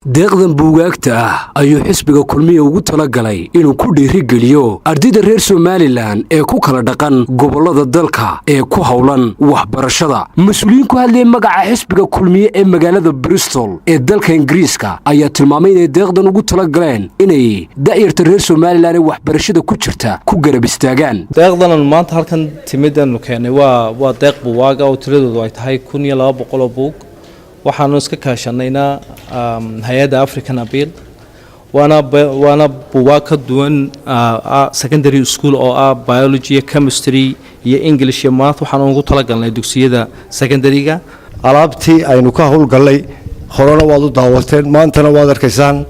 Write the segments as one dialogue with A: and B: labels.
A: Deeqdan buugaagta ah ayuu xisbiga Kulmiya ugu talagalay inuu ku dhiirigeliyo ardayda reer Somaliland ee ku kala dhaqan gobollada dalka ee ku howlan waxbarashada. Mas-uuliyiin ku hadlayay magaca xisbiga Kulmiye ee magaalada Bristol ee dalka Ingiriiska ayaa tilmaamay inay deeqdan ugu talagaleen inay da'yarta reer Somaliland ee waxbarashada ku jirta ku garab istaagaan.
B: Deeqdanan maanta halkan timidaanu keenay waa deeq buugaag oo tiradoodu ay tahay 1200 oo buug. Waxaanu iska kaashanaynaa hay-adda African Appeal, waana buugaag ka duwan secondary school oo ah biology iyo chemistry iyo English iyo math. Waxaanu ugu talagalnay dugsiyada secondaryga.
C: Alaabtii aynu ka howlgallay horena waad u daawateen, maantana waad arkaysaan.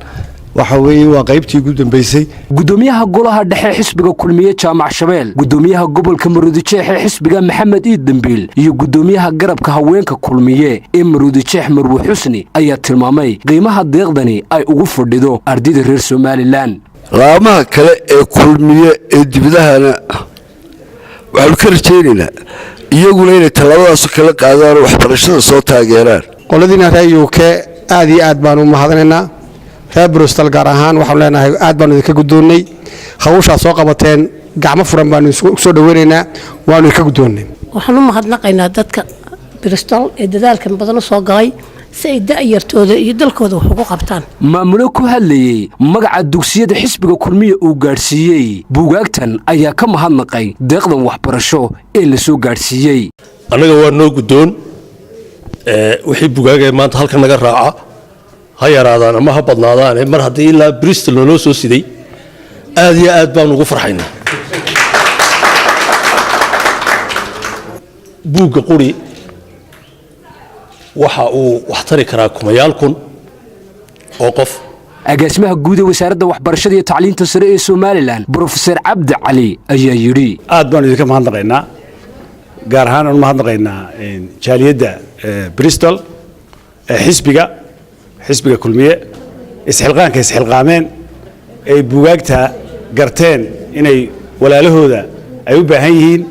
C: Waxa weeye waa qaybtii ugu dambeysay.
A: Gudoomiyaha golaha dhexe xisbiga Kulmiye Jaamac Shabeel, gudoomiyaha gobolka Maroodijeex ee xisbiga Maxamed Iid Dambiil iyo gudoomiyaha garabka haweenka Kulmiye ee Maroodijeex Marwe Xusni ayaa tilmaamay qiimaha deeqdani ay ugu fadhido ardayda reer Somaliland.
D: Laamaha kale ee Kulmiye ee dibadahana waxaanu ka rajaynaynaa iyaguna inay tallaabadaasu kala qaadaan oo waxbarashada soo taageeraan.
E: Qoladiina reer UK aad iyo aad baanu u mahadinaynaa. Reer Bristol gaar ahaan waxaanu leenahay aad baanu idinka guddoonnay hawshaa soo qabateen. Gacmo furan baanu soo dhaweynaynaa, waanu idinka guddoonnay.
F: Waxaan u mahadnaqaynaa dadka Bristol ee dadaalkan badan u soo galay si ay da'yartooda iyo dalkooda wax ugu qabtaan.
A: Maamulo ku hadlayey magaca dugsiyada xisbiga Kulmiya uu gaadhsiiyey buugaagtan ayaa ka mahadnaqay deeqdan waxbarasho ee la soo gaadhsiiyey.
G: Annaga waa noo guddoon wixii bugaagee maanta halkan naga raaca, ha yaraadaan ama ha badnaadaane. Mar haddii ilaa Bristol naloo soo siday, aad iyo aad baanu ugu farxaynaa. Buugga quri waxa uu wax tari karaa kumayaal kun oo qof.
A: Agaasimaha guud ee Wasaaradda Waxbarashada iyo Tacliinta Sare ee Somaliland, Brofeser Cabdi Cali, ayaa yidhi:
H: Aad baanu idinka mahadnaqaynaa, gaar ahaan aanu mahadnaqaynaa jaaliyadda Bristol ee xisbiga Kulmiye, isxilqaanka isxilqaameen ay buugaagta garteen inay walaalahooda ay u baahan yihiin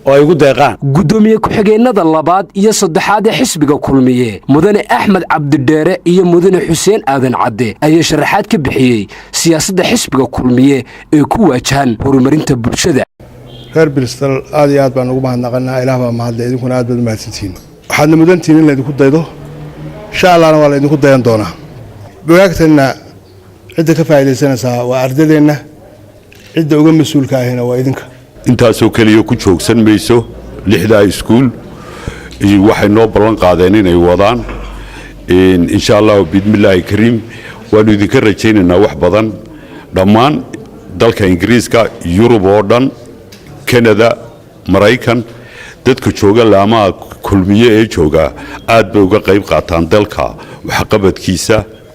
H: oo ay ugu deeqaan.
A: Guddoomiye ku-xigeennada labaad iyo saddexaad ee xisbiga Kulmiye, Mudane Axmed Cabdidheere iyo Mudane Xuseen Aadan Cadde, ayaa sharaxaad ka bixiyey siyaasadda xisbiga Kulmiye ee ku waajahan horumarinta bulshada.
I: Reer Bristol aad iyo aad baan ugu mahadnaqanaa. Ilaah baa mahadle, idinkuna aad baad u mahadsantihiin. Waxaadna mudantihiin in laydinku daydo, insha Allahna waa laydinku dayan doonaa. Bugaagtanna cidda ka faa'iidaysanaysaa waa ardadeenna, cidda uga mas-uulka ahina waa idinka.
J: Intaasoo keliya ku joogsan mayso. Lixdaa iskuul waxay noo ballan qaadeen inay wadaan, insha Allahu biidmillaahi kariim. Waannu idinka rajaynaynaa wax badan. Dhammaan dalka Ingiriiska, Yurub oo dhan, Kanada, Maraykan, dadka jooga laamaha Kulmiye ee jooga aad bay uga qayb qaataan dalka waxqabadkiisa.